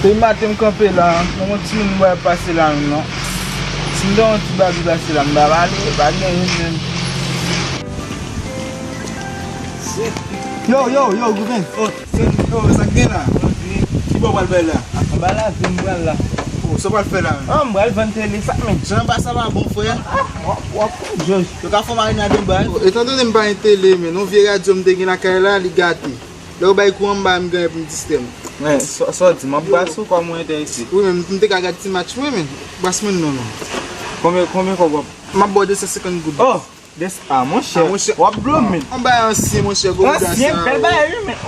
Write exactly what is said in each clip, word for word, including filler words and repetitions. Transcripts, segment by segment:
Depi maten m kanpe la, pa gon timoun m wè pase la menm non. Si m te wè yon ti baby pase la, m pa pale, pa gen youn menm. Yo, yo, yo, Gouven. Oh, se yo, sa k gen la? Ki bò w pral bay la? Anba lavi m pral la. Oh, sa w pral fè la menm? Ah, m pral vann tele sa menm. Jan anba sa pa bon, frè. Ah, w ap, w ap pran jòj. Yo ka fè w marinad anba. Oh, etandone m pa gen tele, men yon vye radyo m te gen lakay la, li gate. Lè yo bay kou anba, m genyen pou m distrè m. Men, sa, sa w di, m ap bwase w kòm ou enterese. Wi, men m te ka gad ti match, wi, men. Bwase mwen non, non. Konbyen, konbyen kòb w ap? M ap ba w de san senkant goud. Oh! Des, ah, monchè, ah, monchè, w ap blo, men. Yon bagay ansyen, monchè, gwo bouda sa. Ansyen, bèl bagay, wi, men.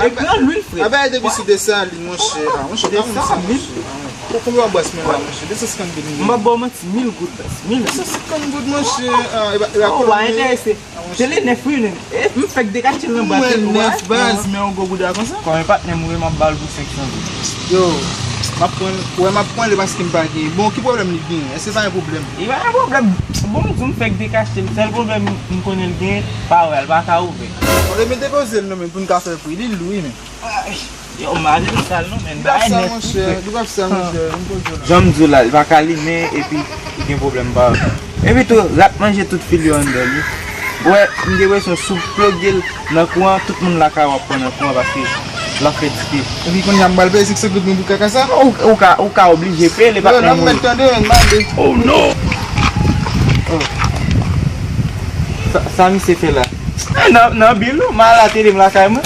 E gran lwil, frè. A bagay depi sou Desalin, monchè. Ah, monchè, pa moun sa, monchè. Ko-, konbyen w ap bwase mwen la, monchè? De san senkant goud. M ap ba w manti, mil goud, baz. Mil goud. De san senkant goud, monchè. Ah, e pa, e pa kolon, men. Ou pa enterese. Tele nèf wi, men. E, m fèk dekache l nan bwat. Mwen nèf baz, men yon gwo bouda konsa. Kòm e patnè m, wi, m ap ba l pou senk san goud. Yo, m ap pran, wè, m ap pran li paske m pa gen. Bon, ki pwoblèm li gen? Èske pa gen pwoblèm? Li pa gen pwoblèm. Bon, m di w m fèk dekache l. Sèl pwoblèm m konnen l gen, pa wè, l pa ka ouvè. Bon, men depoze l non, men, pou n ka fè pri. Li lou wi, men. Ay, yo, mari m sal non, men. Li p ap sal, monchè. Li p ap sal, monchè. M poze w la. Jan m di w la, li pa ka limen, epi li gen pwoblèm pa. Epi tou, rat manje tout fil yo anndan li. Ou wè, m gen enpresyon, si w ploge l nan kouran, tout moun lakay ou ap pran nan kouran, paske l ap fè dife. Epi kounye a m pral peye senk san goud mwen pou kaka sa? Ou, ou ka, ou ka oblije peye, li pa nan mwen. Yo, nan m mèt tande, men, m ale. Oh, no! Oh. Sa, sa misye fè la? Eh, nan, nan bil, non? M al atele m lakay mwen.